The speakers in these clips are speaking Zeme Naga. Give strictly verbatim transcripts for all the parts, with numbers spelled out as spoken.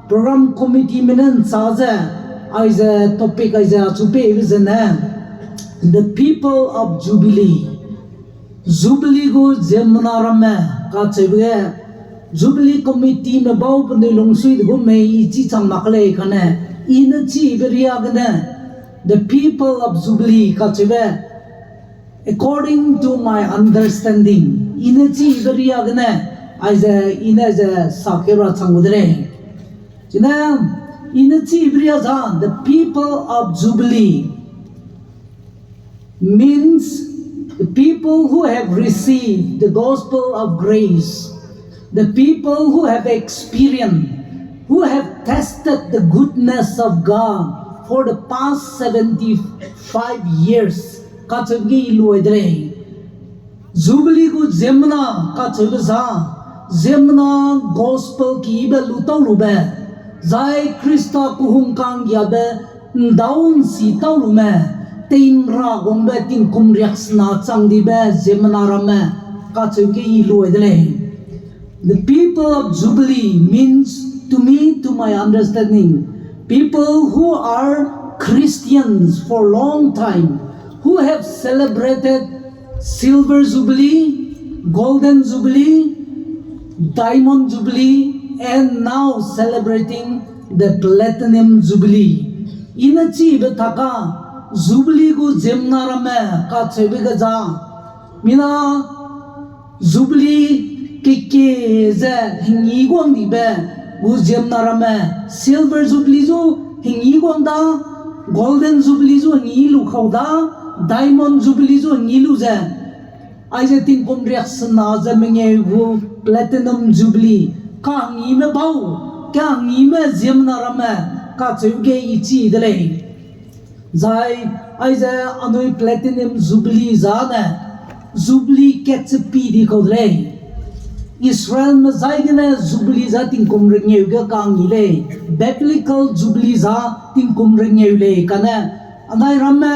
Program committeeme ne ’nsa ze, aize topic aize achu peibe zene, The People of Jubilee. Jubilee gu ziemmena ramme kacheube ge, Jubilee committeeme bau penui lungsui de gu mei i chî chang mak lei kane, i ne chibe riagene, The People of Jubilee kacheube, according to my understanding, i ne chibe riagene, aize i ne ze sakeu ra chang gu de lei. Chine, i ne chibe ria za, the people of Jubilee means the people who have received the gospel of grace, the people who have experienced, who have tested the goodness of God for the past seventy-five years, kacheube ge i lui de lei. Jubilee gu ziemmena kacheube za, ziemmena gospel kibe lu tau lube, zai Khrista kehungka'nggiabe ’ndau ’nsi tau lume, teinra gangbe tingkum riaksena chang dibe ziemmena ramme kacheube ge i lui de lei. The people of Jubilee means, to me, to my understanding, people who are Christians for a long time, who have celebrated Silver Jubilee, Golden Jubilee, Diamond Jubilee, and now celebrating the Platinum Jubilee. I ne chibe taka, Jubilee gu ziemmena ramme kacheube ge za, mina Jubilee kekie ze hengi guang dibe gu ziemmena ramme, Silver Jubilee zu hengi guang da, Golden Jubilee zu hengi lu kau da, Diamond Jubilee zu hengi lu ze, aize tingkum riaksena ze mengeu gu Platinum Jubilee, kahengime bau, kahengime ziemmena ramme kacheube ge i chi de lei. Zai aize anui Platinum Jubilee zane, Jubilee kat ze pi di kau de lei. Israelme zai gene Jubilee za tingkum rengeu ge ka'nggi lei, Biblical Jubilee za tingkum rengeu lei kane, anai ramme,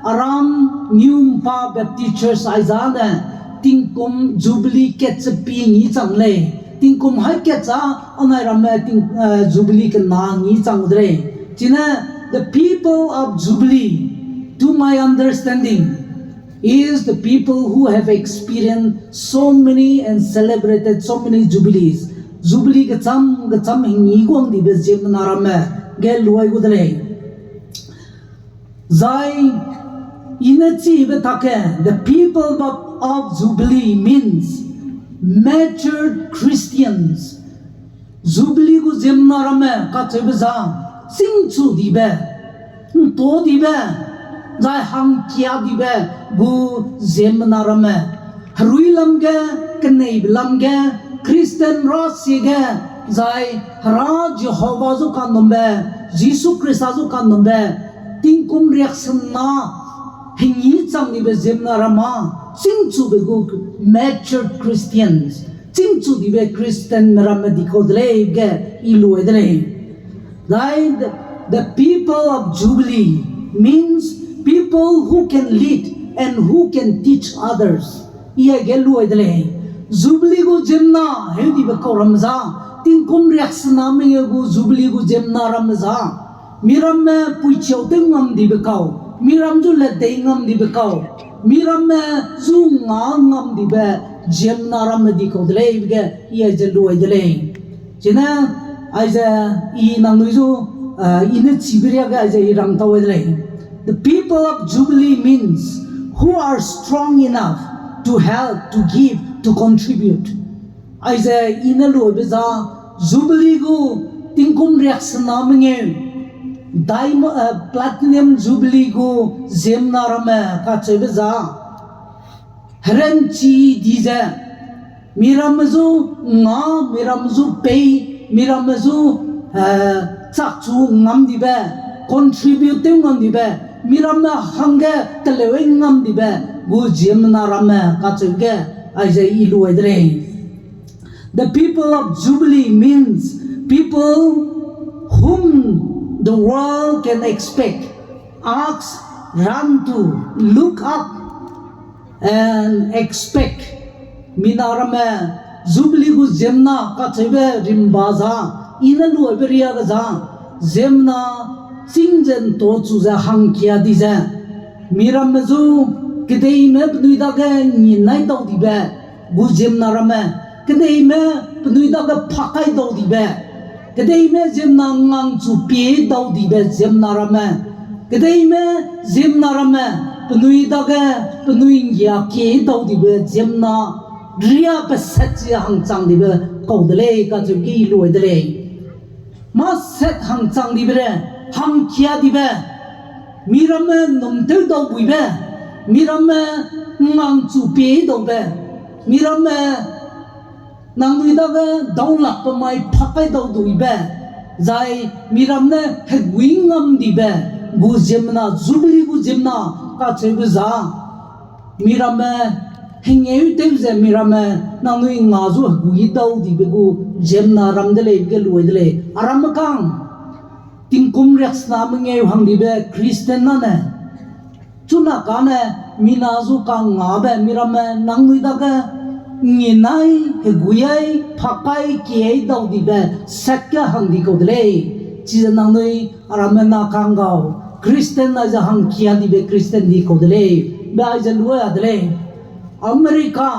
aram New Mpa Baptist Church aizane, tingkum Jubilee kat ze pi ngî chang lei, tingkum hai kat za anai ramme ting, eh, Jubilee kena ngî chang de lei. Chine, the people of Jubilee, to my understanding, is the people who have experienced so many and celebrated so many jubilees. Jubilee kecham kecham hengi guang dibe ziemmena ramme ge lui gu de lei. Zai i ne chibe take, the people of, of Jubilee means matured Christians. Jubilee gu ziemmena ramme kacheube za, chîngchu dibe, ’nto dibe, zai hangkia dibe gu ziemmena ramme. Herui lam ge, keneibe lam ge, Christian rasie ge, zai Hera Jehova zu kanumbe, Jisu Khrista zu kanumbe, tingkum riaksena hengi chang dibe ziemmena ramme, chîngchube gu matured Christians, chîngchu dibe Christianme ramme di kau de lei ge i lui de lei. Zai the, the people of Jubilee means people who can lead and who can teach others. I aige lui de lei. Jubilee gu ziemmena heu dibe kau ramme za, tingkum riaksena mengeu gu Jubilee gu ziemmena ramme za, miramme puichiau tew ngam dibe kau, miram zu ledei ngam dibe kau, miramme zu nga ngam dibe ziemmena ramme di kau de lei be ge i aize lui de lei. Chine, aize i nangnui zu, eh, i ne chibe riage aize i rang tau de lei. The people of Jubilee means who are strong enough to help, to give, to contribute. Aize i ne luibe za, Jubilee gu tingkum riaksena mengeu, diam-, eh, Platinum Jubilee gu ziemmena ramme kacheube za, heranchi di ze, miramme zu nga, miramme zu pei, miramme zu, eh, chakchu ngam dibe, contribute tew ngam dibe, miramme hangge teleu ngam dibe gu ziemmena ramme kacheu ge, aize i lui de lei. The people of Jubilee means people whom the world can expect, ask, run to, look up, and expect. Mina ramme, Jubilee gu ziemna kacheube rimba za, i ne luaibe riage za, ziemna chîng ze ’ntachu ze hangkia di ze, miramme zu kedeime penui dage nginai dau dibe gu ziemna ramme, kedeime penui dage pakai dau dibe, kedeime ziemna ngangchu pie dau dibe ziemna ramme, kedeime ziemna ramme, penui dage penui ’nggia kie dau dibe ziemna, ria peset chi hangchang dibe kau de lei, kacheube ge i luai de lei. Mâ set hangchang dibe re, hangkia dibe, miramme num tew dau buibe, miramme ngangchu pie daube, miramme nangnui dage daulakbe mai pakai dau duibe, zai miramme hegui ngam dibe gu ziemna, Jubilee gu ziemna kacheube za, miramme hengeu tew ze miramme nangnui nga zu hegui dau dibe gu ziemna ram de lei, ge luai de lei. A ramme kang, tingkum riaksena mengeu hang dibe Christian nane, chuna kane mina zu kangngabe miramme nangnui dage nginai, heguiai, pakai, kiai dau dibe set ge hang di kau de lei. Chize nangnui a ramme na kang gau, Christian aize hangkia dibe Christian di kau de lei, be aize luai a de lei. America,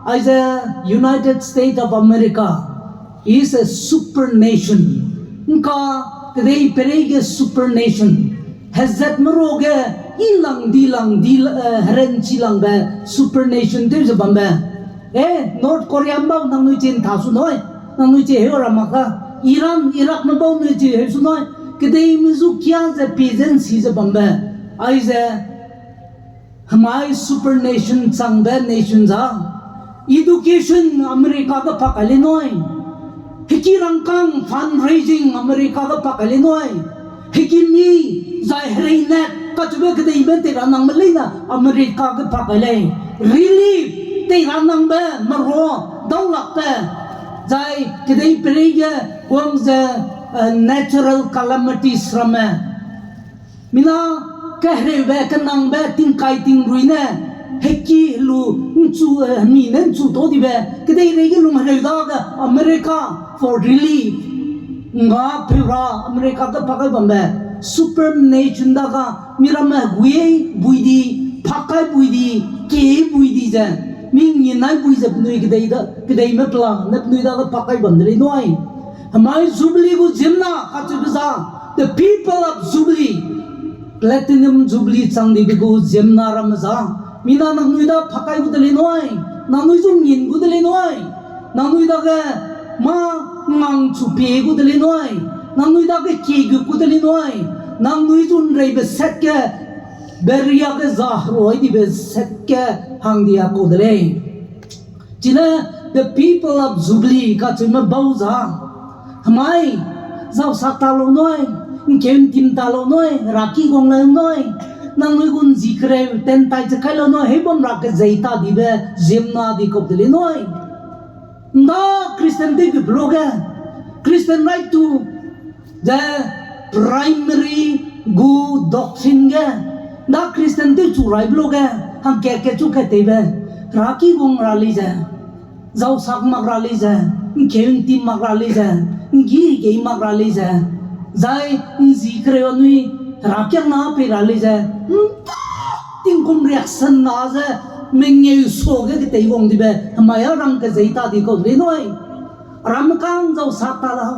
aize United States of America is a super nation. ’Ngka kedei peirei ge super nation. Hezat meru ge i lang di lang di, eh, herenchi langbe super nation tew ze bambe. Eh, North Korea ’mbau nangnui chi ’nta su nui, nangnui chi heu ra mak ka. Iran, Iraq ’mbau nui chi heu su nui. Kedeime zu kia ze pie ze ’nsi ze bambe. Aize hemai super nation changbe nation za. Education America ge pak kai lei nui. Heki rangkâng fundraising America ge pak kai lei nui. Heki mi zai hereinet kacheube kedeime tei ra nangbe leine America ge pak kai lei. Relief tei ra nangbe meru daulakbe. Zai kedei peirei ge guang ze, eh, natural calamities ramme. Mina kehereube, kenangbe, tingkai tingrui ne, heki helu, ’nchu, eh, hemi ne ’nchu tau dibe, kedeirei ge lung hereu dage America for relief. Nga peu ra America ge pak kai bambe, super nation dage, miramme heguiai bui di, pak kai bui di, kiai bui di ze, mi nginai bui ze penui kedei da, kedeime pela ne penui dage pak kai bam de lei nui. Hemai Jubilee gu ziemna kacheube za, the people of Jubilee, Platinum Jubilee chang dibe gu ziemna ramme za, mina nangnui da pak kai gu de lei nui, nangnui zu ngin gu de lei nui, nangnui dage mâ ngangchu pie gu de lei nui, nangnui dage kie gu gu de lei nui, nangnui zu ’nreibe set ge, beria ge za herui dibe set ge hang di a kau de lei. Chine the people of Jubilee kacheume bau za, hemai, zausak ta lau nui, ’ngkeu ’ntim ta lau nui, heraki guang lau nui, nangnui gu ’nzi kereu tentai che kai lau nui, heibam ra kezei ta dibe ziemna di kau de lei nui. ’Nda Christian tewbe pe lu ge, Christian right to the primary gu doctrine ge, ’nda Christian tewchu raibe lu ge, hangkat kechu kat teibe, heraki guang ra lei ze, zausak mak ra lei ze, ’ngkeu ’ntim mak ra lei ze, ’nggi hegei mak ra lei ze, zai ’nzi kereu anui herakiangna pei ra lei ze, ’nda tingkum riaksena ze, mengeu suage ketei wang dibe, hemai a rang kezei ta di kau de lei nui. Ramme kang zausak ta lau,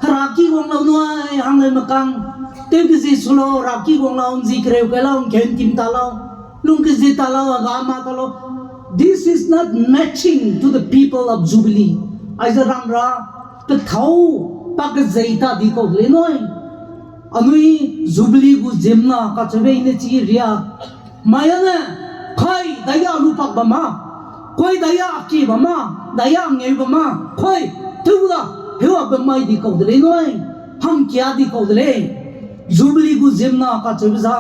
heraki guang lau nui, hang leume kang, tew kezie su lau, heraki guang lau, ’nzi kereu kai lau, ’ngkeu ’ntim ta lau, lung kezie ta lau, aga ma ta lau. This is not matching to the people of Jubilee. Aize rang ra, pethâu, pa kezei ta di kau de lei nui. Anui Jubilee gu ziemna kacheube i ne chi ria. Mai ane, kai, daya lu pak bam ma. Koi daya ki bam ma, daya ngeu bam ma. Koi, tew la, heu a bam mai di kau de lei nui. Hangkia di kau de lei. Jubilee gu ziemna kacheube za.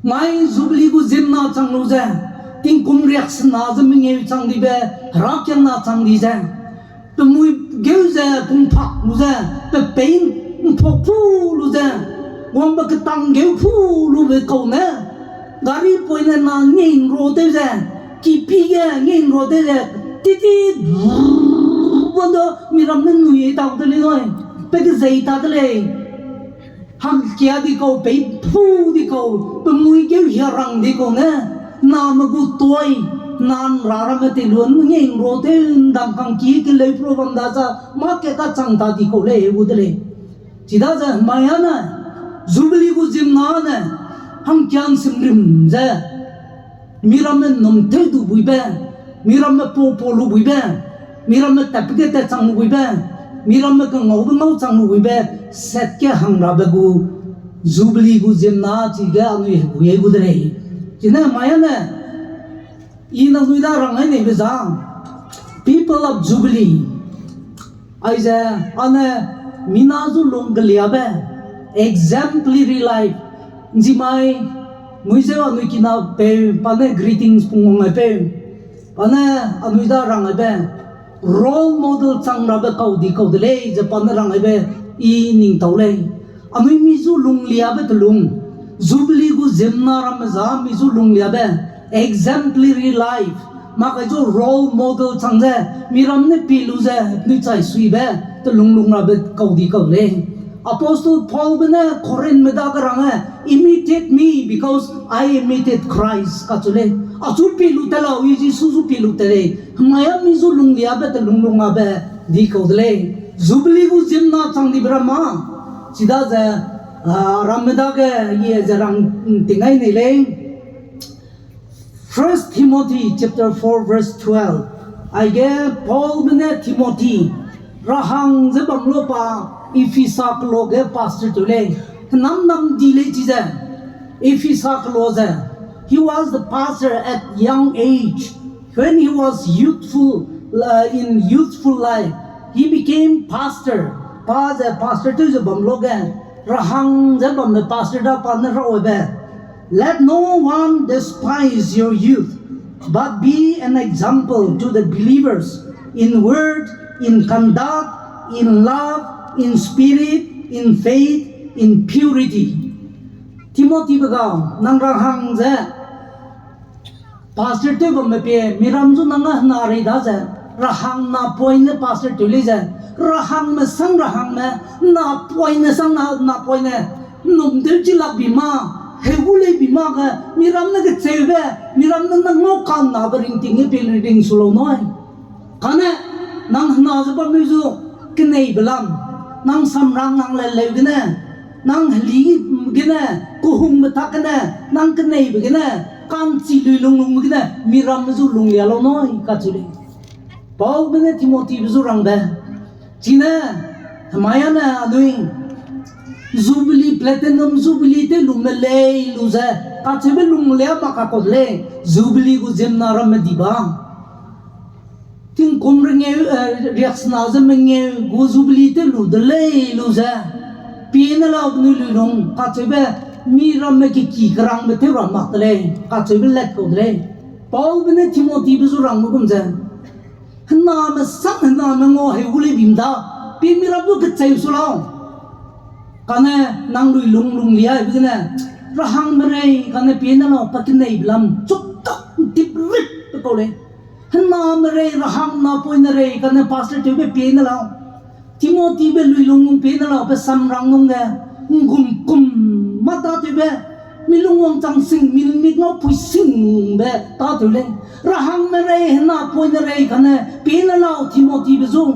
Mai Jubilee gu ziemna chang lu ze, tingkum riaksena ze mengeu chang dibe, herakiangna chang di ze, pemui geu ze pungpak lu ze, pepei ’mpok pu lu ze, wangbe ketang geu pu lube kau ne, gari poine na ngei ’nrua tew ze, kipi ge ngei ’nrua tew ze, Titi, wanda, miram ne nui ta de lei nui, pe kezei ta de lei. Hangkia di kau, pei pu di kau, pe mui keu hia rang di kau ne, name gu toi, nan ra ramme tei lu, ngeng ro tew, ndam kangki keleu pro bam da za, mâ ke kachang ta di kau lei, gu de lei. Chidaze hemai ane, Jubilee gu ziemmena ne, hangkia ’nsimrim ze, miramme ’nnum tew du buibe, miramme pau pau lu buibe, miramme tatbe ge tat chang lu buibe, miramme kengaube ngau chang lu buibe, sat ge hang rabe gu, Jubilee gu ziemmena chige anui hegui gu de lei. Chine hemai ane, I nangnui da rang ai neibe za, people of Jubilee. Aize, ane, mina zu lung keliabe, exemplary life. ’Nzimai, mui zeu anui kina peu, pa ne greetings pungwang ai peu. Pa ne anui da rang aibe, role model chang rabe kau di kau de lei, ze pa ne rang aibe, I ning tau lei. Anui mi zu lungliabe telung, Jubilee gu ziemmena ramme za mi zu lungliabe, exemplary life, mak kai zu role model chang ze, miram ne pi lu ze, nui chai suibe, telung lung rabe kau di kau lei. Apostle Paulbe ne Corinthme dage rang e, imitate me because I imitate Christ, kacheu lei. Achu pi lu te lau, I Jisu zu pi lu te lei. Hemai a mi zu lungliabe telung lung rabe di kau de lei. Jubilee gu ziemmena chang dibe ramme. Chidaze, ah, ramme dage, I ze rang, mm, ting ai nei lei. First Timothy chapter four verse twelve. Aige Paulbe ne Timothy, rahang ze bam lu pa, Ephesa kelo ge pastor tew lei. Henam nam di lei chize. Ephesa kelo ze. He was the pastor at young age. When he was youthful, uh, in youthful life, he became pastor. Pa ze pastor tew ze bam lu ge, rahang ze bamme pastor da pa ne rabe. Let no one despise your youth, but be an example to the believers in word, in conduct, in love, in spirit, in faith, in purity. Timothybe gau, nang rahang ze, pastor tew bamme pie, miram zu nang a hena rei da ze, rahang napoine pastor tew lei ze, rahangme sang rahangme, napoine sang na, napoine, ’nnum tew chi lak bi ma, heu gu lei bi ma ge, miram ne kecheube, miram ne nang ngau kannabe ringting ge pie ring su lau nui. Kane, nang hena ze bamme zu, keneibe lam, nang samrang nang le leu gene, nang heli gene, kehungbe tak gene, nang keneibe gene, ka'nchi lui lung lungbe gene, miramme zu lunglia lau nui, kacheu lei. Paulbe ne Timothybe zu rangbe. Chine, hemai ane anui, Jubilee, Platinum Jubilee tew lume lei lu ze, kacheube lunglia mak ka kau de lei, Jubilee gu ziemmena ramme di ba. Tingkum rengeu, eh, riaksena ze mengeu gu Jubilee tew lu de lei lu ze, pie ne lau penui lui lung, kacheube, miramme keki kerangbe tew ra mak de lei, kacheube let kau de lei. Paulbe ne Timothybe zu rangbe gum ze, hename sang hename ngau heu gu lei bim da, pie miram zu kecheu su lau. Kane nang lui lung lunglia be gene, rahangme rei kane pie ne lau, pa keneibe lam, chuktak ’ntip rip pe kau lei. Hename rei, rahang napoine rei kane pastor tewbe pie ne lau. Timothybe lui lung lung pie ne lau, pe samrang lung ge, ’nggum kum mâ tâtewbe, mi lung wangchang sing, mi mik ngau pui singbe tâtew lei. Rahangme rei, henapoine rei kane pie ne lau Timothybe zu.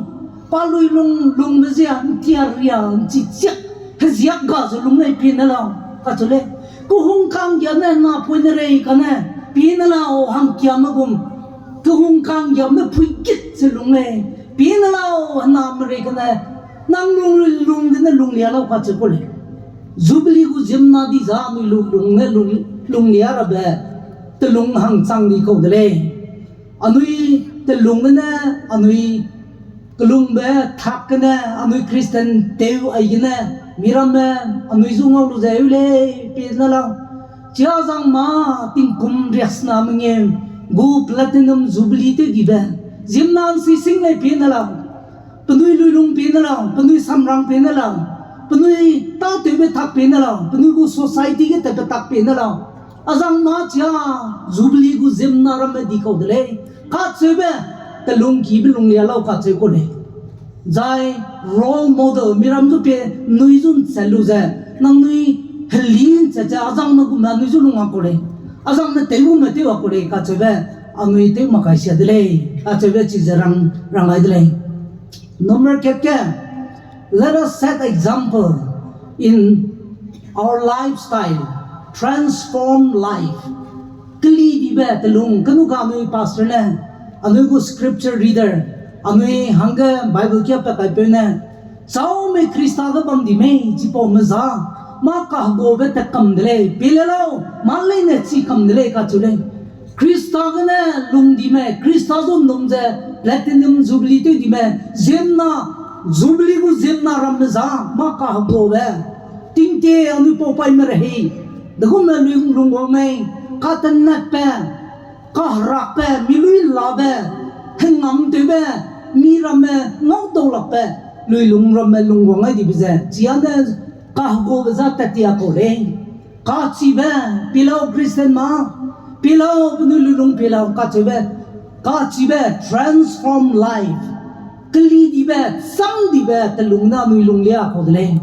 Pa lui lung lungbe zia, ’ntia ria, ’nchi chiak, heziak ga ze lung lei pie ne lau, kacheu lei. Kehung ka'nggiane henapoine rei kane pie ne lau hangkiame gum. Kehung ka'nggiame pui git ze lung lei. Pie ne lau hename rei kane, nang lung lung gene lunglia lau kacheu ku lei. Jubilee gu ziemmena di za anui lu lung ne lung, lunglia rabe, telung hangchang di kau de lei. Anui telung gene, anui kelungbe tak gene, anui Christian tew aigene, miramme, anui zu ngau lu ze eu lei, pie ne lau. Chia zang mâ tingkum riaksena mengeu gu Platinum Jubilee tew dibe, ziemmena ’nsi sing lei pie ne lau. Penui lui lung pie ne lau, penui samrang pie ne lau, penui tâtewbe tak pie ne lau, penui gu society ge tatbe tak pie ne lau. Azang mâ chia Jubilee gu ziemmena ramme di kau de lei. Kacheube, telungkibe lunglia lau kacheu ku lei. Zai role model, miram zu pie nui zu nchat lu ze, nangnui heli nchat ze, azangme gume anui zu lung a ku lei. Azangme tew gume tew a ku lei kacheube, anui tew mak kai sia de lei, kacheube chize rang, rang gai de lei. Number kat ke, let us set example in our lifestyle, transform life. Kelidibe telung, kenu ga anui pastor ne, anui gu scripture reader, anui hangge Bible kia pe kaipeu ne, chaume Khrista ge bam di mei, chipaume za, mâ kaheguabe tat kam de lei, pie le lau, mâ leine chi kam de lei kacheu lei. Khrista gene lungdime, Khrista zu ’nnum ze platinum jubilee tew dime, ziemmena, jubilee gu ziemmena ramme za, mâ kaheguabe, tingtie anui pau paîme rehei, degume lui lungguang mei, katenatbe, kaherakbe, mi lui labe, hengamtewbe, mi ramme ngau dau lakbe, lui lung ramme lungguang gai dibe ze, chia ne kaheguabe za tat ti a kau lei. Kachibe, pie lau Christian ma, pie lau penui lui lung pie lau kacheube, kachibe transform life. Kelidibe, chângdibe telung ne anui lunglia kau de lei.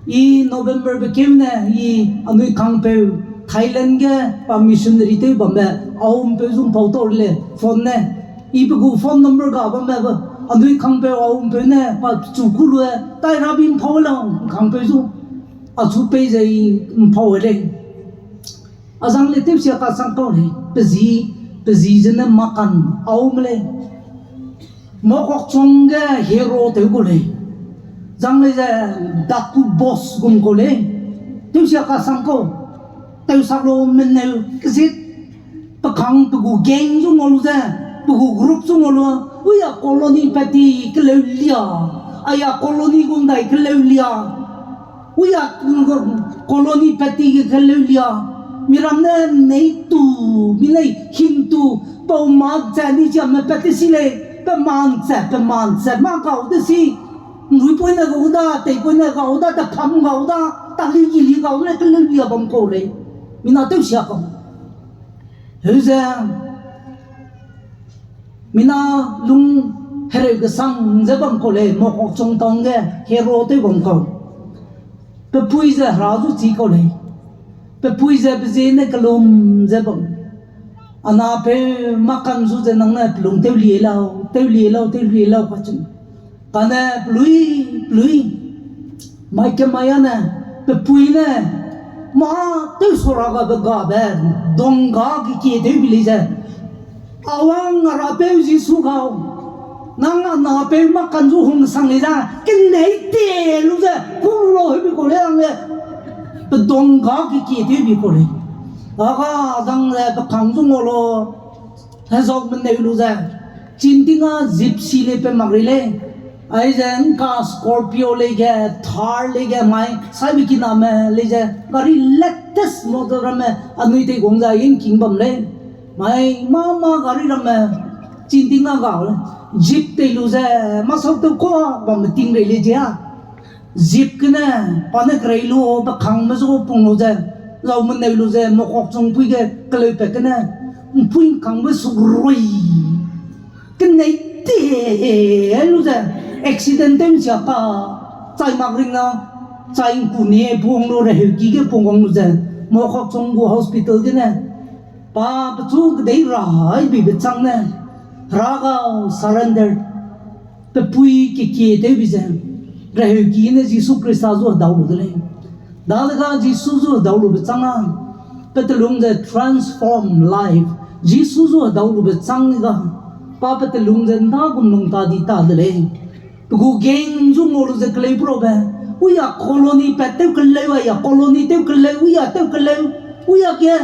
I Novemberbe keu ne, i anui kangpeu Thailand ge pa missionary tew bambe, aumpeu zu ’mpau tau le phone ne. I pe gu phone number ga bambe, anui kangpeu aumpeu ne pa chu ku lu, tai rabi ’mpau lau, kangpeu zu. Achu pei ze i ’mpau lei. Azang le tewsia kasang kau lei, pe zi, pe zi zene makan aume lei. Mokokchung ge hero tew gu lei. Zang lei ze daku boss gum kau lei. Tewsia kasang kau. Tewsak lu meneu kezit. Pe kang pe gu gang zu ngau lu ze, pe gu group zu ngau lu, ui a colony pat ti keleu lia, ai a colony gu ’ndai keleu lia, ui a colony pat ti ge keleu lia, miram ne nei tu, mi lei hing tu, pau ma ze ni chiame pat ti si lei, pe man ze, pe man ze, mâ kau de si, ’nruipoine kau da, teipoine kau da, tepham kau da, tali gili kau ne keleu lia bam kau lei, mina tewsia kau. Heuze, mina lung hereu kesang ze bam kau lei, Mokokchung town ge hero tew bam kau. Pe pui ze hera zu chi kau lei. Pe pui ze pe ziene kelum ze bam. Anapeu makan zu ze nang ne pelung tewlie lau, tewlie lau, tewlie lau kacheu. Kane pelui, pelui. Mai kemai â ne, pe pui ne, mâ tewsora gabe gabe, dongga kekie tew bi lei ze. Awang a Rapeu Jisu gau, nang anapeu makan zu hungsang lei za, kenei te lu ze, hung lau hebi kau lei ang le, pe dongga kekie tew bi kau lei. Aga dang ze pe kang zu ngau lu, hezau meneu lu ze, chinting â Gypsy lei pe mak rei lei. Aize ngka Scorpio lei ge, Thar lei ge, mai saibe kiname lei ze, gari latest model ramme anui teiguang ze a ’ngking bam lei. Mai mâ mâ gari ramme, chinting â ga, Jeep tei lu ze, masau tew kuâ bamme ting rei lei ze â. Jeep gene, pa ne kerei lu, pe kangme zu pung lu ze, lau meneu lu ze, Mokokchung pui ge keleupat gene, ’mpui ’ngkangbe suk rui. Kenei te lu ze, accident tew ’nsia ka, chai mak ring na, chai ’ngku ne pung lu reheuki ge pung wang lu ze, Mokokchung gu hospital gene, pa pechu kedei ra, aibibe chang ne, hera gau surrender. Pe pui kekie tew bi ze, reheuki ne Jisu Khrista zu hedau lu de lei. Dadege Jisu zu hedau lube chang â, pe telung ze transform life. Jisu zu hedau lube chang ga, pa pe telung ze ’nda gum lung ta di ta de lei. Pe gu gang zu ngau lu ze keleu peraube. Ui a colony pat tew keleu, ai a colony tew keleu, ui a tew keleu, ui a ge.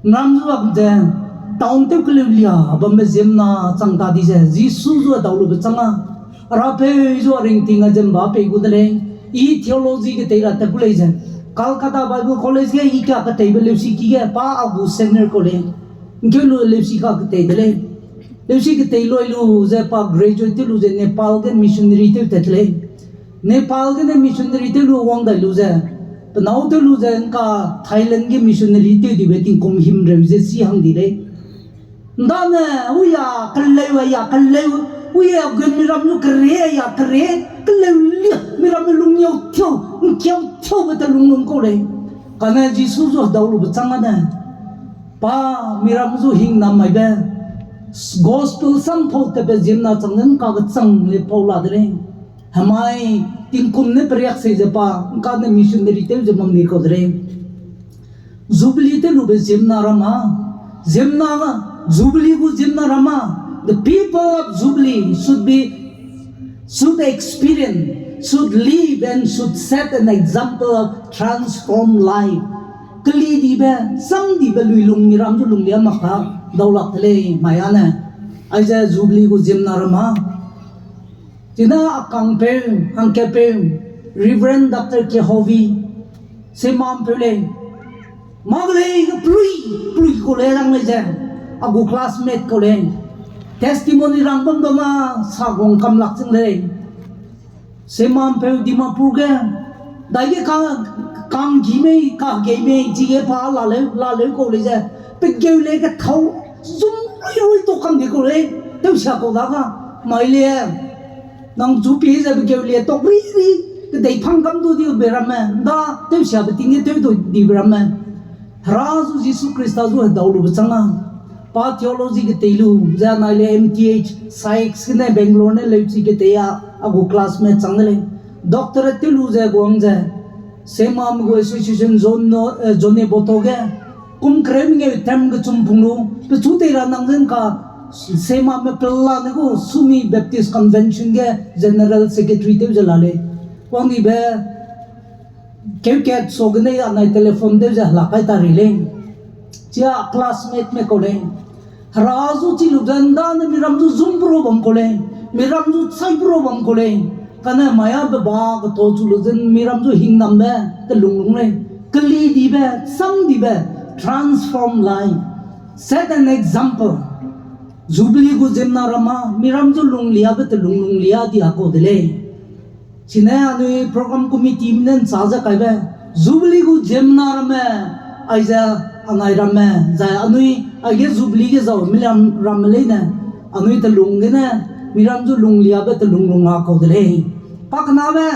Nram zu bam ze, town tew keleu lia bambe ziemmena chang ta di ze, Jisu zu hedau lube chang â, Rapeu zu a ringting a zem ba pei gu de lei. I theology ketei ra tat ku lei ze, Calcutta Bible College ge i ka keteibe leusiki ge pa a gu senior kau lei. ’Ngkeu lu leusi ka ketei de lei. Leusi ketei lui lu ze pa graduate tew lu ze Nepal ge missionary tew tat lei. Nepal gene missionary tew lu wang dai lu ze, pe nâu tew lu ze ’ngka Thailand ge missionary tew dibe tingkum himreu ze si hang di lei. Ndane, uya keleu, aya keleu, uya gun miram lu kere, aya kere, keleu lia, miram lu lungniau thiau, nkiau thiaube te lunglung kau lei. Kane Jisu zu hedau lube chang ane, pa miram zu hingnam maibe, gospel sam pau tebe ziemna chang ne ngka kechang le pau la de lei. Hemai tingkum ne periak sei ze pa ngka ne missionary tew ze bam di kau de lei. Jubilee tew lube ziemna ramme, ziemna, Jubilee gu ziemna ramme, the people of Jubilee should be, should experience, should live and should set an example of transformed life. Kelidibe, samdibe luilung miram zu lunglia mak ta, daulak de lei mai ane. Aize Jubilee gu ziemna ramme. Chine a kangpeu, hangkatpeu, Reverend Doctor Kehovi, Semampeu lei. Mâ ge lei ge pelui, pelui kau lei rang lei ze. A gu classmate kau lei. Testimony rang bam da ma sa guang kam lak ching lei. Semampeu Dimapur ge, daige ka, kanggî mei, kagei mei, chige pa laleu, laleu kau lei ze. Pe geu lei ge thâu, zum rui rui tok kam di kau lei. Tewsia kau da ga, mai le. Nang chu pie ze pe geu lei tok rui rui, kedei phang kam du dibe ramme, nda tewsiabe ting ge tew du dibe ramme. Hera zu Jisu Khrista zu hedau lube chang a. Pa theology ketei lu, ze anai le M T H, Sykes gene Bangalore ne leuchi ketei a, a gu classmate chang de lei. Doctorate tew lu ze guang ze, Semam gu association Zone, eh, Zone Boto ge, kum kereu mengeu term kechum pung lu, pechu tei ra nang zen ka, Semam me pela ne gu Sumi Baptist Convention ge General Secretary tew ze la lei. Wang dibe, keu kat sa gene anai telephone tew ze hela kai ta rei lei. Chia classmate me kau lei. Hera zu chi lu ze nda ne miram zu zum bro bam kau lei. Miram zu chai bro bam kau lei. Kane mai a beba keto chu lu ze miram zu hingnambe telunglung lei. Kelidibe, samdibe, transform life. Set an example. Jubilee gu ziemna ramme, miram zu lungliabe telunglung lia di a kau de lei. Chine anui program committee me ne nsa ze kaibe, Jubilee gu ziemna ramme, aize anai ramme, zai anui aige Jubilee ge zau miram ramme leine, anui telung gene, miram zu lungliabe telunglung a kau de lei. Pakenabe,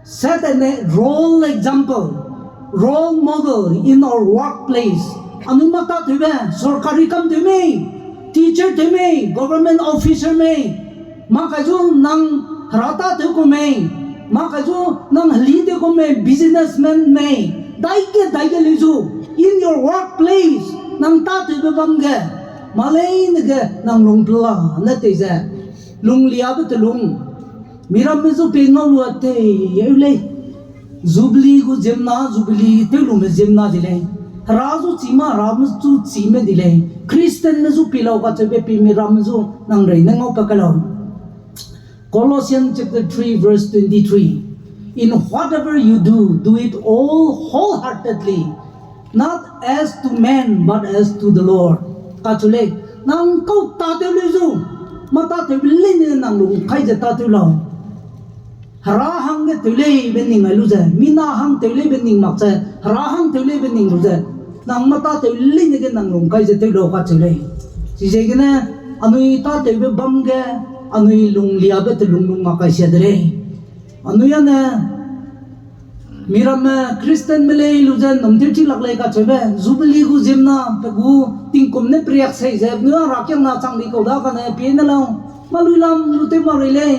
set a role example, role model in our workplace. Anui mâ tâtewbe, sorkari kam tew mei, teacher tew mei, government officer mei, mâ kai zu nang hera tâtew ku mei, mâ kai zu nang heli tew ku mei, businessman mei, daige daige lei zu, in your workplace, nang tâtewbe bam ge, mâ leine ge nang lung pela ne tei ze, lungliabe telung, miramme zu pie ngau lu a tei eu lei. Jubilee gu ziemna, Jubilee tew lume ziemna di lei. Hera zu chî mâ, heramme zu chîme di lei. Christianme zu pie lau kacheube pie miramme zu nang rei ne ngau pa kai lau. Colossians chapter three verse twenty-three. In whatever you do, do it all wholeheartedly, not as to men, but as to the Lord. Kacheu lei, nang kau tâtew lei zu, mâ tâtewbe leine nang lung kai ze tâtew lau. Hera hangge tew leibe ning ai lu ze, mina hang tew leibe ning mak ze, hera hang tew leibe ning lu ze, nang mâ tâtew leine ge nang lung kai ze tew lau kacheu lei. Chiziegene, anui tâtewbe bam ge, anui lungliabe telunglung mak kai sia de lei. Anui ane, miramme Christianme lei lu ze nnum tewchi lak lei kacheube, Jubilee gu ziemna pe gu tingkum ne periak sei ze, penui a herakiangna chang di kau da kane pie ne lau, mâ lui lam lu tew mak rei lei,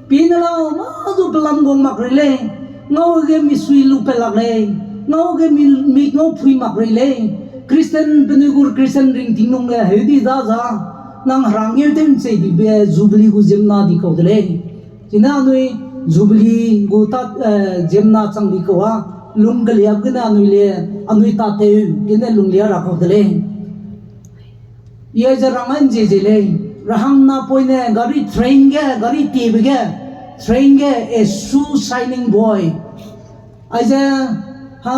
pie ne lau, mâ zu pelam guang mak rei lei, ngau ge misui lu pat lak lei, ngau ge mi, mi ngau phui mak rei lei, Christian penui gu Christian ringting lung ge heu di da za, nang hera ngeu tew nchei dibe Jubilee gu ziemna di kau de lei. Chine anui Jubilee gu ta, eh, ziemna chang di kau a, lung keliabe gene anui le, anui tâtew gene lunglia ra kau de lei. I aize rang ai nzie zie lei, rahang napoine gari train ge, gari tiebe ge, train ge, a shoe shining boy. Aize, ha,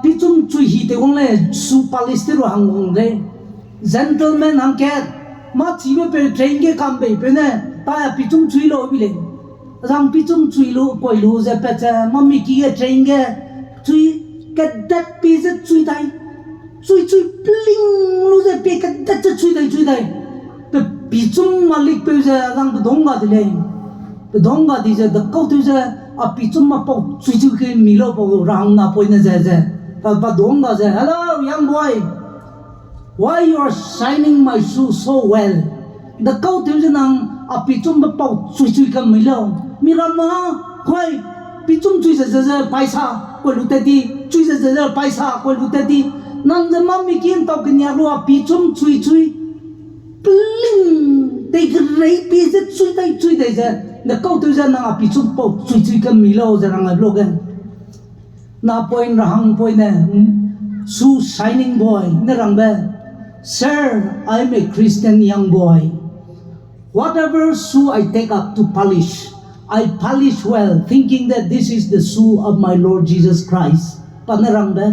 pichum chui hi tew wang lei, shoe polish tew ra hang wang lei. Gentleman hangkat, mâ chibe peu train ge kam bei peu ne, ta a pichum chui lau bi lei. Zang pichum chui lu, koi lu ze pat ze, mâ miki ge train ge, chui, kedat pi ze chui dai. Chui chui pling lu ze pie kedet ze chui dai chui dai. Pe pichum malikpeu ze azang pedong ga di lei. Pedong ga di ze dekau tew ze, a pichum mapau chui chui ke mi lau pau rahang napoine ze ze. Pa, pa dong ga ze, "Hello, young boy. Why you are shining my shoe so well?" Dekau tew ze nang a pichum mapau chui chui ke mi lau. Miramme, kai, pichum chui ze ze ze paisa koi lu tat di, chui ze ze ze paisa koi lu tat di. Nang ze mami ki ntau kenia lu a pichum chui chui. Pling, tei kerei pie ze chui dai chui dai ze, dekau tew ze nang a pichum pau chui chui ke mi lau ze rang ai blo ge. Napoine rahang poine, shoe shining boy ne rangbe, "Sir, I'm a Christian young boy. Whatever shoe I take up to polish, I polish well, thinking that this is the shoe of my Lord Jesus Christ." Pa ne rangbe,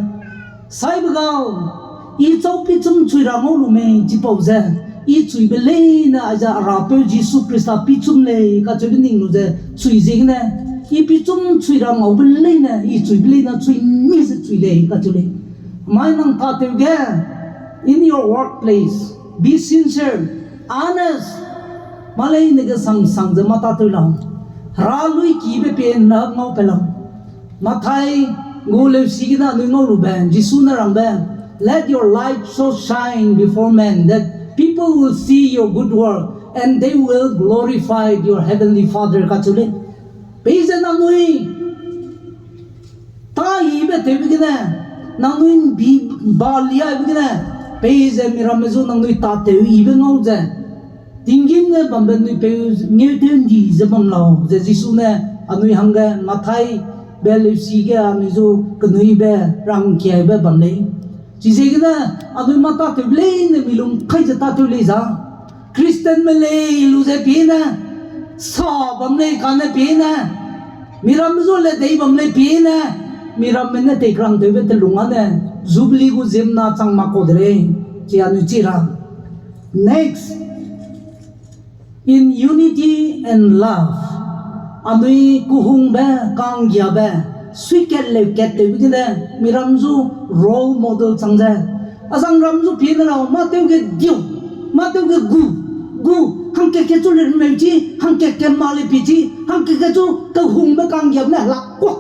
"Saibe gau, i chau pichum chui ra ngau lu mei chipau ze, i chuibe leine aize a Rapeu Jisu Khrista pichum lei kacheube ning lu ze chui ziegene, i pichum chui ra ngaube leine, i chuibe leine chui mi ze chui lei," kacheu lei. Mai nang tatew ge, in your workplace, be sincere, honest. Mâ leine ge sang sang ze mâ tatew lau. Hera lui kibe pie na ngau pe lau. Mathai gu leusi gene anui ngau lube, Jisu ne rangbe, "Let your light so shine before men that people will see your good work and they will glorify your heavenly Father," kacheu lei. Peize nangnui tâ yibe tewbe gene, nangnui bi baliaibe gene, peize miramme zu nangnui tatew yibe ngau ze, tinggîm ne bambe nui peu ngeutew ndi ze bam lau, ze Jisu ne anui hangge Mathai be leusi ge anui zu kenuibe rangkiaibe bam lei. Chiziegene anui mâ tatewbe leine mi lung kai ze tatew lei za. Christianme lei lu ze pie ne, sa bam lei kane pie ne, miramme zu le dei bam lei pie ne, miramme ne teikrangtewbe telung â ne, Jubilee gu ziemna chang mak kau de lei, chi anui chi ra. Next, in unity and love. Anui kehungbe, ka'nggiabe, suikat leukattewbe gene, miram zu role model chang ze. Azang ram zu pie ne lau, mâ tew ge diu, mâ tew ge gu, gu, hangkat ke chu le meuchi, hangkat ke ma le pichi, hangkat ke chu kehungbe ka'nggiabe ne helak kuak.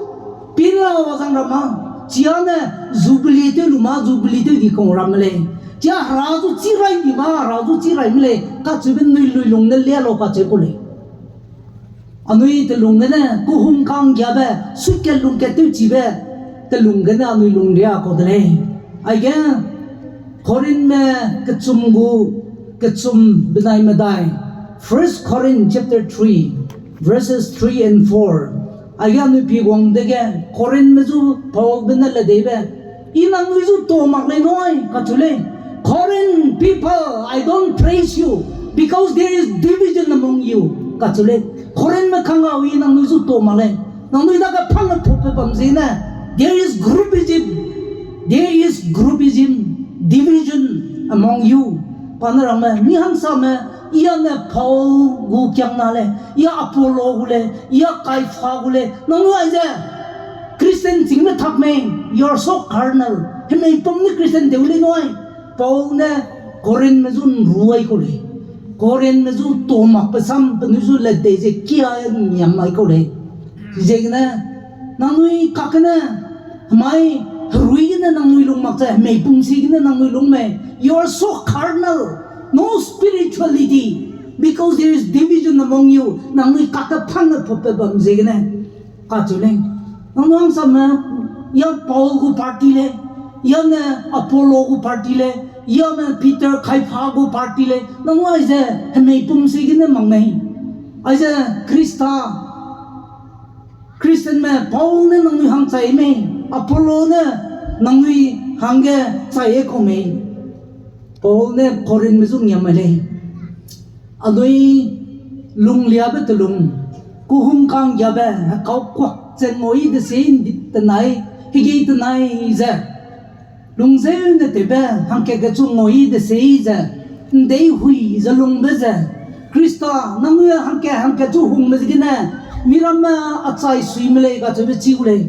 Pie ne lau azang ram â, chia ne Jubilee tew lu mâ, Jubilee tew di kau ramme lei. Chia hera zu chi rai di mâ, hera zu chi rai me lei, kacheube nui lui lung ne lia lau kacheu ku lei. Anui telung gene, kehung ka'nggiabe, suikat lungkat tewchibe, telung gene anui lungria kau de lei. Aige, Korinthme kechum gu, kechum benai medai, First Corinth chapter three, verses three and four. Aige anui pi guang dege, Korinthme zu Paulbe ne le deibe, I nangnui zu to mak lei nui, kacheu lei. Corinth people, I don't praise you, because there is division among you, kacheu lei. Korinthme kangau I nangnui zu to mak lei. Nangnui dage phang pupbe bam ziegene, there is groupism, there is groupism, division among you. Pa ne ramme, mi hangsame, I â ne Paul gu kiangna lei, I â Apollo gu lei, I â Kaifa gu lei, nangnui aize Christian chîngme tak mei, you are so carnal. Hemei pum ne Christian tew lei nui. Paul ne Korinthme zu nruai kau lei. Korinthme zu to makbe sam penui zu le dei ze kia niam mai kau lei. Ziegene, nangnui kakgene, hemai herui gene nangnui lung mak ze, hemei pum si gene nangnui lung mei. You are so carnal, no spirituality, because there is division among you. Nangnui kakge phang ne pupbe bam ziegene. Kacheu lei. Nangnui hangsame, I â Paul gu party lei, I â ne Apollo gu party lei, I â ne Peter, Kaifa gu party lei. Nangnui aize hemei pum si gene mak mei. Aize Khrista, Christianme Paul ne nangnui hang chai mei, Apollo ne nangnui hangge chai e kau mei. Paul ne Korinthme zu niam mai lei. Anui lungliabe telung, kehung ka'nggiabe, hekau kuak ze ngui desei ndi tenai, hegei tenai ze, lungzeu ne tewbe, hangkat kechu ngui desei ze, ndeihui ze lungbe ze, Khrista, nangnui hangkat hangkat chu hungbe ziegene, miramme achai suime lei kacheube chi gu lei.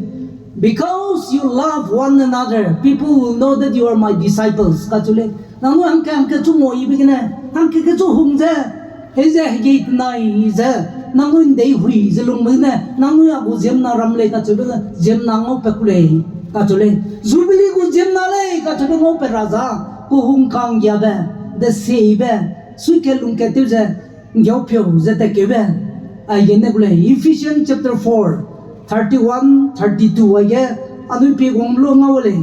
Because you love one another, people will know that you are my disciples, kacheu lei. Nangnui hangke hangke chu nguayibe gene, hangke kechu hung ze, hei ze hegei tenai ze, nangnui ’ndeihui ze lungbe gene, nangnui a gu ziemmena ram lei kacheube, ziemmena ngaupat ku lei, kacheu lei. Jubilee gu ziemmena lei kacheube ngaupat ra za, kehungka'nggiabe, deseibe, suikat lungkat tew ze, ’nggiaupeu ze tatkeube, aigene gu lei. Ephesians chapter four, thirty-one, thirty-two aige, anui pie guang lu ngau lei.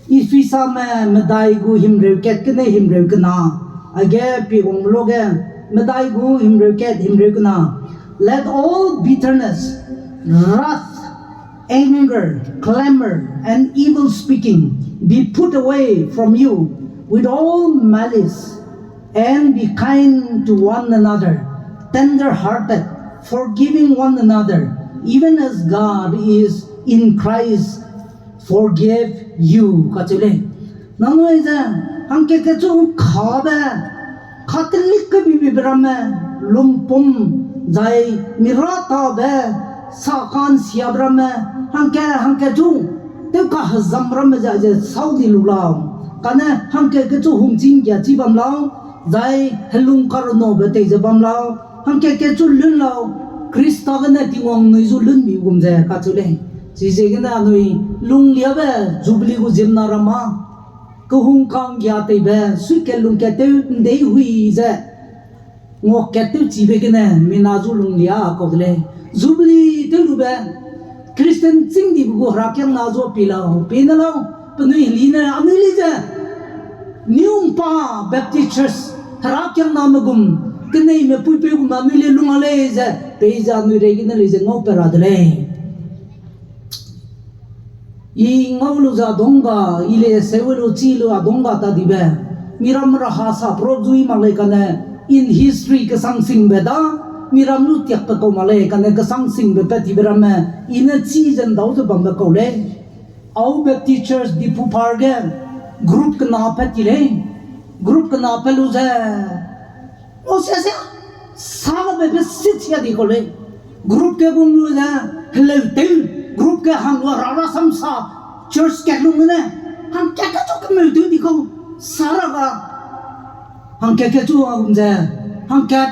Ephesame medai gu himreu kat gene himreu kena, aige pie guang lu ge, medai gu himreu kat himreu kena. Let all bitterness, wrath, anger, clamor, and evil speaking be put away from you with all malice, and be kind to one another, tender-hearted, forgiving one another, even as God is in Christ forgave you, kacheu lei. Nangnui ze, hangke kechu kabe, Catholic kebibibe ramme, lumpum, zai miratabe, sakansiabe ramme, hangke, hangke chu, tew kahezam ramme ze, ze sau di lu lau. Kane hangke kechu hungchînggiachi bam lau, zai helung karenabe tei ze bam lau, hangke kechu lun lau, Khrista gene Tingwang nui zu lunbi gum ze kacheu lei. Chiziegene anui lungliabe Jubilee gu ziemmena ram â, kehungka'nggia teibe, suikat lungkat tew ’ndeihui ze, nguakat tew chibe gene mina zu lunglia kau de lei. Jubilee tew lube, Christian chîng dibe gu herakiangna zu pie lau, pie ne lau, penui heli ne anui lei ze, Newmpa Baptist Church, herakiangname gum, keneime puipeu gum anui lei lung a lei ze, peize anui reigene lei ze ngaupat ra de lei. I ngau lu ze adungga, i le seu lu chi lu adungga ta dibe. Miram raha sa pro zui mak lei kane, in history kesang singbe da, miram lu tiakbe kau mak lei kane kesang singbe pat tibe ramme, i ne chi ze ’ndau ze bambe kau lei. Au Baptist Church Dipupar ge group kena pat ti lei. Group kena pat lu ze, o se se, sa ga be be sit sia di kau lei. Group ge gum lu ze, heleu tew, group ge hang lu ra rasam sa, church kat lung ne, hangkat kechu kemeu tew di kau, sa ra ga, hangkat kechu a gum ze, hangkat,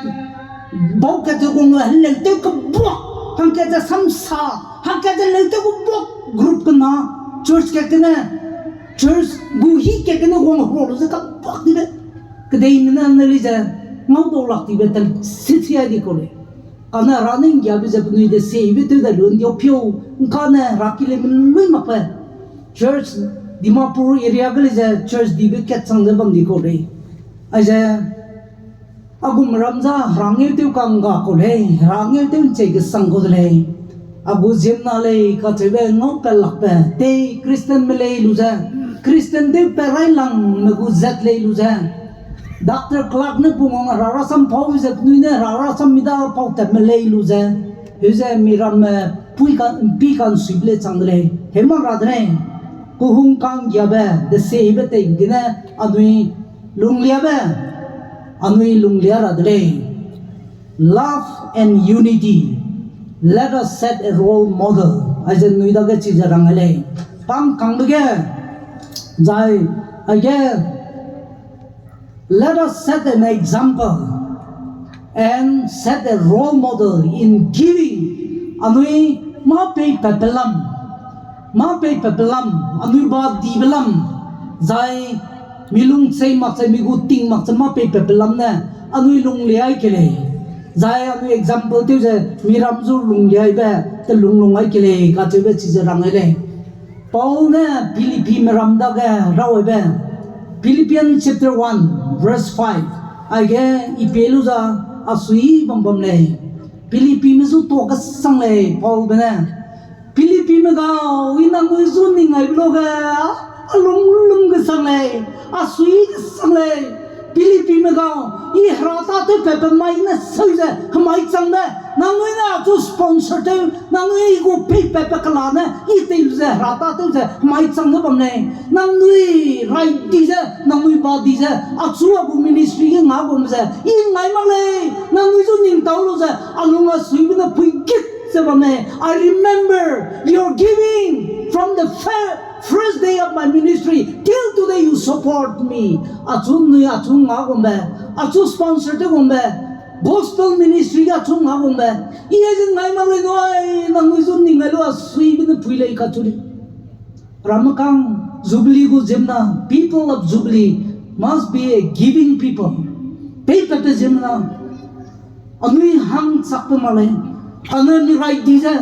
bau kat ze gum lu heleu tew kebuak, hangkat ze samsa, hangkat ze leu tew kebuak, group kena, church kat gene, church gu hi kat gene wang hera lu ze kebuak dibe. Kedeime ne ne lei ze, ngau dau lak tibe tel sit sia di kau lei. Kane hera ne ’nggiabe ze penui deseibe tew dai lu ’ndiau piau, ’ngkane hera ki lei me lui makbe. Church Dimapur area ge lei ze church dibe kat chang ze bam di kau lei. Aize, a gum ram za hera ngeu tew ka'ngga kau lei, hera ngeu tew ’nchei kesang kau de lei. A gu ziemmena lei kacheube ngaupat lakbe, tei Christianme lei lu ze, Christian tewpat railangme gu zat lei lu ze, doctor, clerk ne pungwang hera rasam pau ze penui ne hera rasam mi da pau tatme lei lu ze, heuze miramme pui ka, ’mpi ka'nsuibe lei chang de lei, heu mak ra de lei. Kehungka'nggiabe, deseibe tei gene, anui lungliabe, anui lunglia ra de lei. Love and unity. Let us set a role model. Aize nui dage chize rang ai lei. Pangkangbe ge, zai, aige, let us set an example and set a role model in giving. Anui mâ pei patbe lam, mâ pei patbe lam, anui ba dibe lam, zai mi lung chei mak ze, mi gu ting mak ze mâ pei patbe lam ne, anui lunglia ai ke lei. Zai anui example tew ze, miram zu lungliaibe, telung lung ai ke lei, kacheube chize rang ai lei. Paul ne Philippime ram dage raw aibe, Philippians chapter one, verse five, aige i pie lu za a sui bam bam lei. Philippime zu tuâ kesang lei Paulbe ne. Philippime gau, i nangnui zu ning aibe luge, a lung lung kesang lei, a sui kesang lei. Philippime gau, i hera tâtewpatbe mai ne seu ze hemai chang de, nangnui ne achu sponsor tew, nangnui i gu peipatbe kela ne i tei lu ze hera tâtew ze hemai chang de bam lei. Nangnui rai di ze, nangnui ba di ze, achu a gu ministry ge nga bam ze i ngai mak lei. Nangnui zu ning tau lu ze, a lung a suibe ne pui git Ze bam ne, I remember your giving from the fir-, first day of my ministry till today you support me. Achu nui, achu nga gumbe, achu sponsor te gumbe, gospel ministry ge achu nga gumbe. I ai ze ngai mak lei nui, nangnui zu ning ai lu a sui be ne pui lei kachu lei. Ramme kang, Jubilee gu ziemmena, people of Jubilee must be a giving people. Peipat pe ziemmena, anui hangchak pe mak lei. Anui mi rai di ze,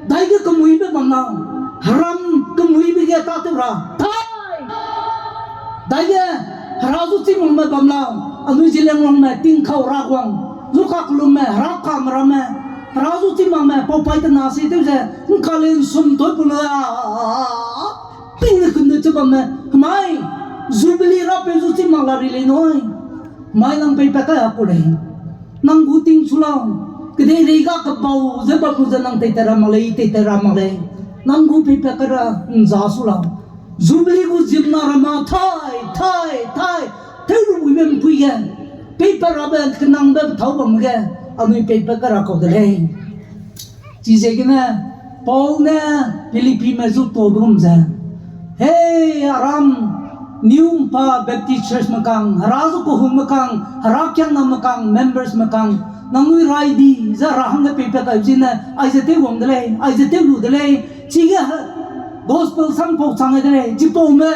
daige kemuibe bam lau, heram kemuibe ge tâtew ra, tai! Daige hera zu chî makme bam lau, anui Zeliangrongme, tingkau ra guang, zu kakelumme, hera kame ramme, hera zu chî makme, pau pai tena si tew ze, ngka le nsum toi pu le, ping ne kunde che bamme, hemai, Jubilee rapeu zu chî mak la ri lei nui. Hemai nang peipat kai a ku lei. Nang gu ting chu lau. Kedeirei ga kebau ze bam lu ze nang teitat ra mak lei, teitat ra mak lei. Nang gu peipat kai ra nza su lau. Jubilee gu ziemmena ramme tai, tai, tai, tew lu buibe mpui ge, peipat rabe kenangbe pethâu bam ge, anui peipat kai ra kau de lei. Chiziegene Paul ne Philippime zu tuâbe gum ze, hei, aram, New Mpa Baptist Churchme kang, hera zu kehungme kang, herakiangname kang, membersme kang, nangnui rai di ze hera hangge peipat kaibe zene, aize tew wang de lei, aize tew lu de lei, chige gospel sampau chang ai de lei, chipaume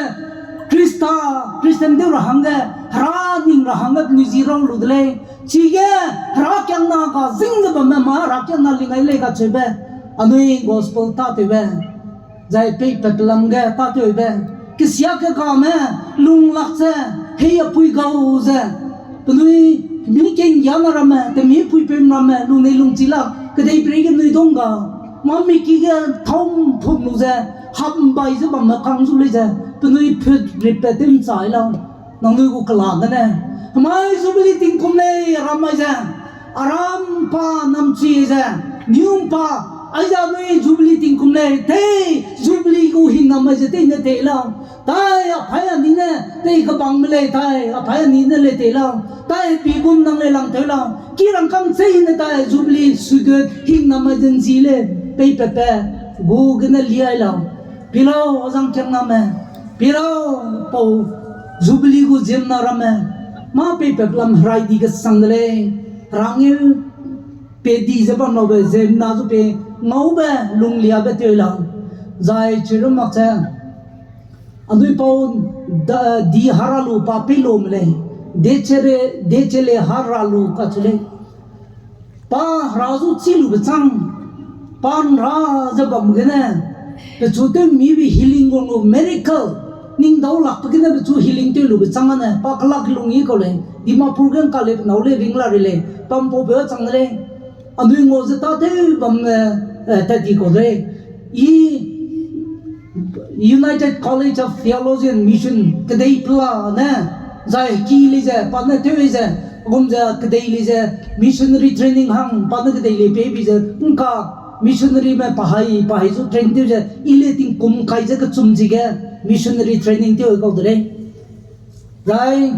Khrista, Christian tew ra hangge, hera ning ra hangge penui zi rau lu de lei, chige herakiangna ga zing ze bamme ma herakiangna ling ai lei kacheube, anui gospel tâtewbe, zai peipat lam ge tâtewbe, kesia kegame, lung lak ze, hei apui gau ze, penui mi kenggiana ramme, temi puipeume ramme, lungnei lungchi lak, kedeiperei ge nui dong ga, mâ miki ge thâu mpum lu ze, hap mbai ze bamme kang zu lei ze, penui phut rippat tew nchai lau, nangnui gu kela gene. Hemai Jubilee tingkum lei, aram mai ze, aram pa namchi ze, New Mpa, aize anui Jubilee tingkum lei, tei, Jubilee gu hingnam mai ze tei ne tei lau. Tai, aphai ani ne, tei kebangme lei, tai, aphai ani ne lei tei lau. Tai, pi gum nang lei lang tew lau. Ki rangkâng chei ne tai, Jubilee suigut hingnam mai ze nzi lei, peipatbe, gu gene liai lau. Pi lau, azang kiangname, pi lau, pau, Jubilee gu ziemmena ramme, mâ peipat lam herai di kesang de lei, herangeu, pe di ze bam laube ziemmena zu pe ngaube lungliabe tew lau, zai chiru mak ze, anui pau, da, di hera lu pa pei lume lei, dechele, dechele hera lu kacheu lei. Pa hera zu chî lube châng, pa nra ze bam gene, pechu tew mibe healing gu lu miracle, ning dau lakbe gene pechu healing tew lube châng ane, pa kelak lung i kau lei, Dimapur ge ngka lei pe nâu lei ring la rei lei, pa mpau peu chang de lei, anui ngau ze tâtew bam, eh, eh, tat di kau de lei, i, United College of Theologian Mission kedei pela ne, zai heki lei ze, pa ne tew lei ze, gum ze kedei lei ze, missionary training hang, pa ne kedei lei pei bi ze, ngka missionaryme pa hai, pa hai zu train tew ze, i le tingkum kai ze kechum chige, missionary training tew kau de lei. Zai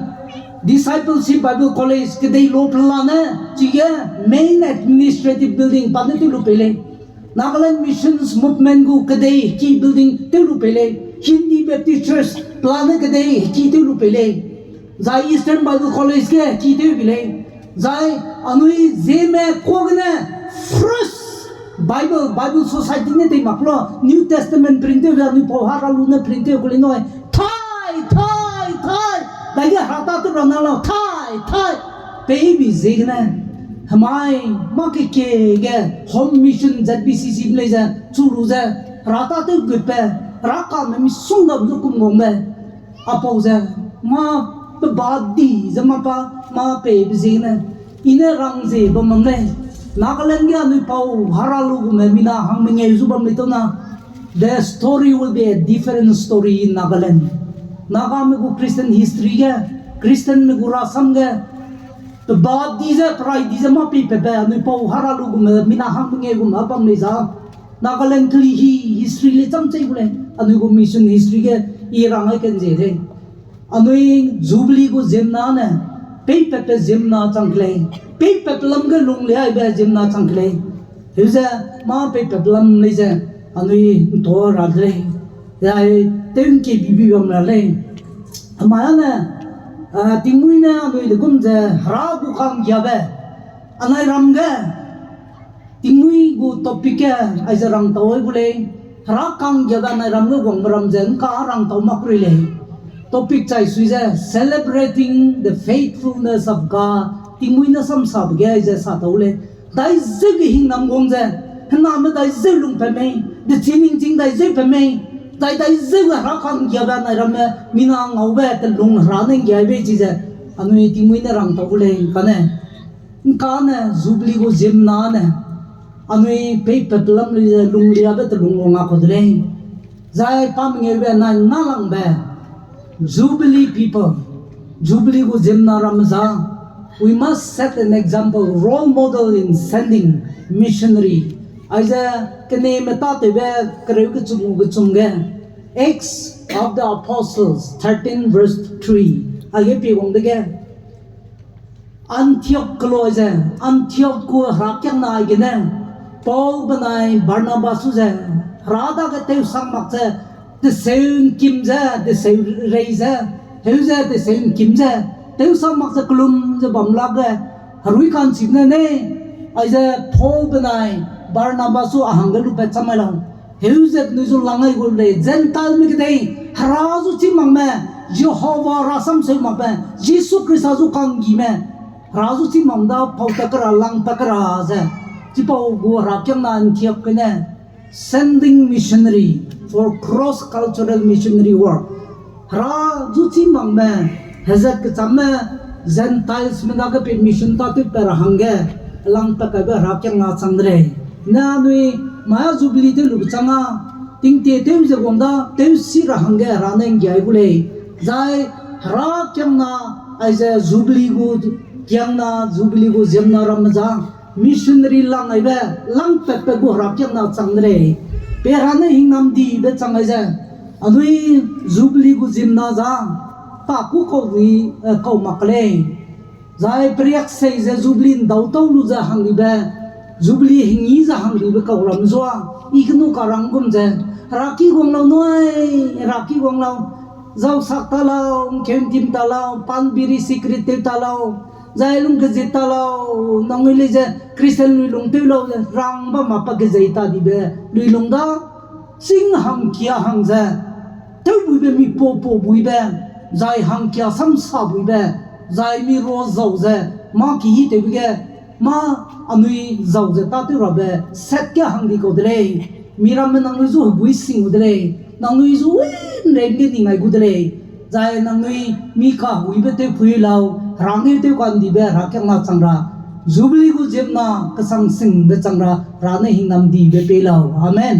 Discipleship Bible College kedei lo pela ne, chige main administrative building pa ne tew lu pei lei. Nagaland Missions Movement gu kedei heki building tew lu pei lei. Hindi Baptist Church pela ne kedei heki tew lu pei lei. Zai Eastern Bible College ge heki tew bi lei. Zai anui Zeme kuâ gene first Bible, Bible Society ne tei mak lo, New Testament print tew ze anui pau hera lu ne print tew ku lei nui. Tai, tai, tai. Daige hera tâtew ra na lau, tai, tai. Pei bi ziegene, hemai, mâ kekie ge, home mission Z B C C lei ze, chu lu ze, hera tâtew gutbe, hera kame misongga be zu kum gangbe, apau ze, mâ pe ba di ze mâ pa, mâ peibe ziegene, i ne rang ze bam bam lei, Nagaland ge anui pau hera lu gume mina hang mengeu zu bam lei tau na, the story will be a different story in Nagaland. Nagame gu Christian history ge, Christianme gu rasam ge, pe ba di ze, perai di ze mâ peipatbe, anui pau hera lu gume mina hang mengeu gume bam lei za. Nagaland keli hi history le cham chei gu lei, anui gu mission history ge i rang ai ken ze lei. Anui Jubilee gu ziemmena ne, peipatbe ziemmena chang ke lei, peipatbe lam ge lung liaibe ziemmena chang ke lei. Heuze mâ peipat lam lei ze, anui ’ntua ra de lei. Zai tew ’ngke bibi bam ra lei. Amai ane, a, tingmuî ne anui de gum ze Hera gu ka'nggiabe, anai ram ge, tingmuî gu topic ge, aize rangtau ai gu lei, Hera ka'nggiabe anai ram ge guangbe ram ze ’ngka rangtau mak rui lei. Topic chai sui ze, Celebrating the Faithfulness of God, tingmuî ne samsabe ge aize satau lei. Daizeu ge hingnam guang ze, hename daizeu lung pe mei, dechi ningching daizeu pe mei, zai daizeu ge Hera ka'nggiabe anai ramme mina ngaube telung Hera ne ’nggiai bei chize, anui tingmuî ne rangtau gu lei kane. ’Ngkane Jubilee gu ziemmena ne, anui peipat lam lei ze lungliabe telung lung a kau de lei. Zai pa mengeube nai nâlangbe, Jubilee people, Jubilee gu ziemmena ramme za, we must set an example, role model in sending missionary. Aize keneme tâtewbe kereu kechum gu kechum ge, Acts of the Apostles thirteen verse three, aige pie wang dege, Antiok keloi ze, Antiok gu herakiangna gene, Paul benai Barnabas su ze, Hera dage tewsang mak ze, teseu ’ngkim ze, teseu rei ze, heu ze teseu ’ngkim ze, tewsang mak ze kelum ze bam lage, herui ka'nchibe ne nei, aize Paul benai Barnabas su a hangge lupat cham mai lau. Heu ze penui zu lang ai gu lei, Gentileme kedei, Hera zu chî makme, Jehova rasam seu makme, Jisu Khrista zu ka'nggime, Hera zu chî mak da pau ta kera, lang ta kera ze, chipau gu herakiangna Antiok gene, sending missionary for cross cultural missionary work. Hera zu chî makme, hezat kechamme, Gentilesme dage pe mission tâtewpat ra hangge, lang ta kaibe herakiangna chang de lei. Ne anui, mai Jubilee tew lube chang â, tingtie tew ze guang da, tewsi ra hangge Hera ne ’nggiai gu lei. Zai herakiangna, aize Jubilee gu kiangna, Jubilee gu ziemmena ramme za, missionary lang aibe, lang patbe gu herakiangna chang de lei. Pe Hera ne hingnam dibe chang aize, anui Jubilee gu ziemmena za, pa kû kau di, eh, kau mak lei. Zai periak sei ze Jubilee ’ndautau lu ze hangdibe, Jubilee hengî ze hangdibe kau ram zua, i kenu karang gum ze, Heraki guang lau nui, Heraki guang lau, zau sak ta lau, ’ngkeu ’ntim ta lau, pan biri cigarette tew ta lau, zai lung kezit ta lau, nangnui lei ze Christian luilung tew lau ze rang bam ma pa kezei ta dibe luilung da, chîng hangkia hang ze, tewbuibe mi puapua buibe, zai hangkia samsa buibe, zai mi rua zau ze, mâ kehîtewbe ge, mâ anui zau ze tâtew rabe set ge hangdi kau de lei. Mi ramme nangnui zu heguî sing gu de lei. Nangnui zu wi ’nreime ge ning ai gu de lei. Zai nangnui mi kaheguibe tewpui lau, herangeu tew ka'ndibe herakiangna chang ra, Jubilee gu ziemmena kesang singbe chang ra, Hera ne hingnam dibe pei lau. Amen.